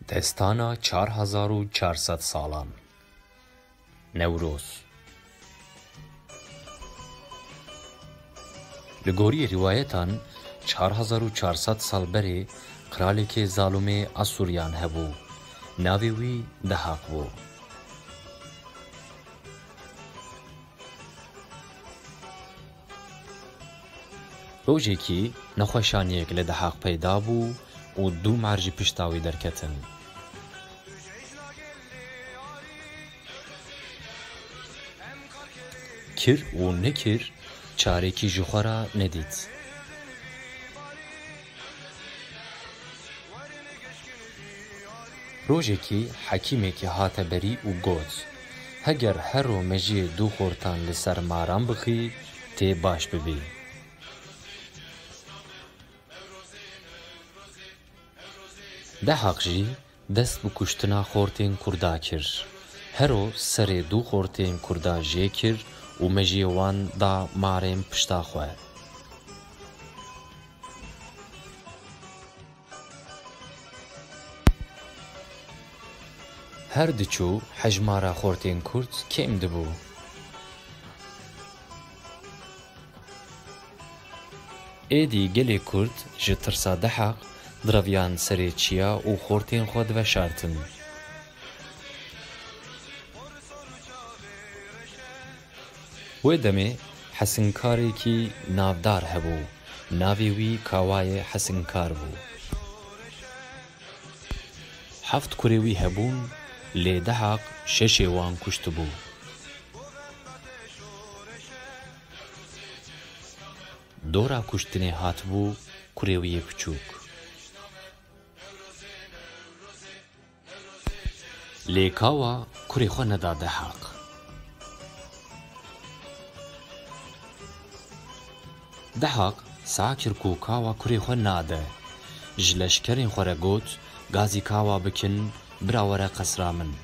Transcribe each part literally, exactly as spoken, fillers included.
Destana çar hezar û çar sed salan. Newroz. Li gorî rîwayetan, çar hezar û çar sed sal berê qiralekê zalûmê Asûriyan hebû. Navê wî Dehaq bû. Rojekî nexweşaniyek li Dehaq peyda bû û dû mar ji pişta wî derketin. Kir û nekir, çarekî ji xwe re nedît. Rojekî hekîmekî hate berî û got, "Heger hero mejiyê dû xortan li ser maran bixî, tê baş bibî." Dehaq jî dest bi kuştina xortên kurda kir. Hero serê dû xortên kurda jê kir û mejiyê wan da marên pişta xwe. Her diçû hejmara xortên kurd kêm dibû. Êdî gelê kurd ji tirsa Dehaq direviyan serê çiya û xortên xwe diveşartin. Wê demê hesinkarekî navdar hebû. Navê wî Kawayê Hesinkar bû. Heft kurê wî hebûn, lê Dehaq şeşê wan kuştibû. Dora kuştinê hatibû kurê wî yê piçûk. Lê Kawa kurê xwe neda Dehaq. Dehaq sax kir ku Kawa kurê xwe nade. Ji leşkerên xwe re got, "Gazî Kawa bikin, bira were qesra min."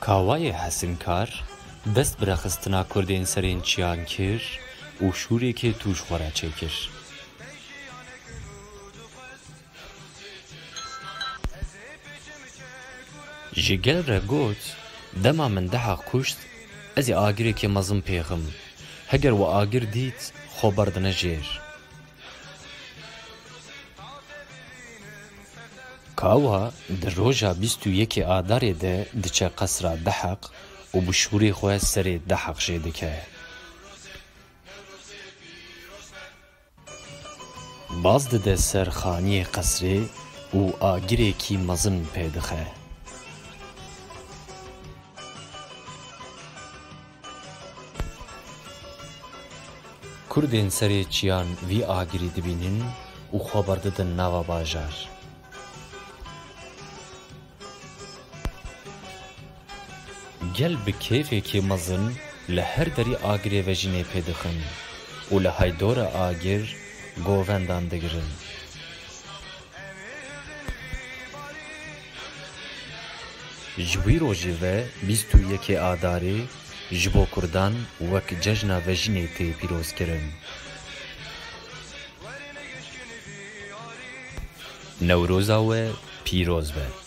Kawayê Hesinkar dest bi rexistina kurdên serên çiyan kir û şûrekê tûj xwe re çêkir. Ji gel re got, "Dema min Dehaq kuşt, ez ê agirekê mezin pêxim. Heger we agir dît, xwe berdine jêr." Kawa di roja bîst û yekê Adarê de diçe qesra Dehaq û bi şûrê xwe serê Dehaq jê dike. Baz dide ser xaniyê qesrê û agirekî mezin pê dixe. Kurdên serê çiyan vî agirî dibînin û xwe berdidin nava bajar. Gel bi kêfekî mezin li her derî agirê vejînê pê dixin û li haydora agir govendan digirin. Ji wî rojî ve bîst û yekê Adarê ji bo Kurdan wek cejna vejînê tê pîrozkirin. Newroza we pîroz be.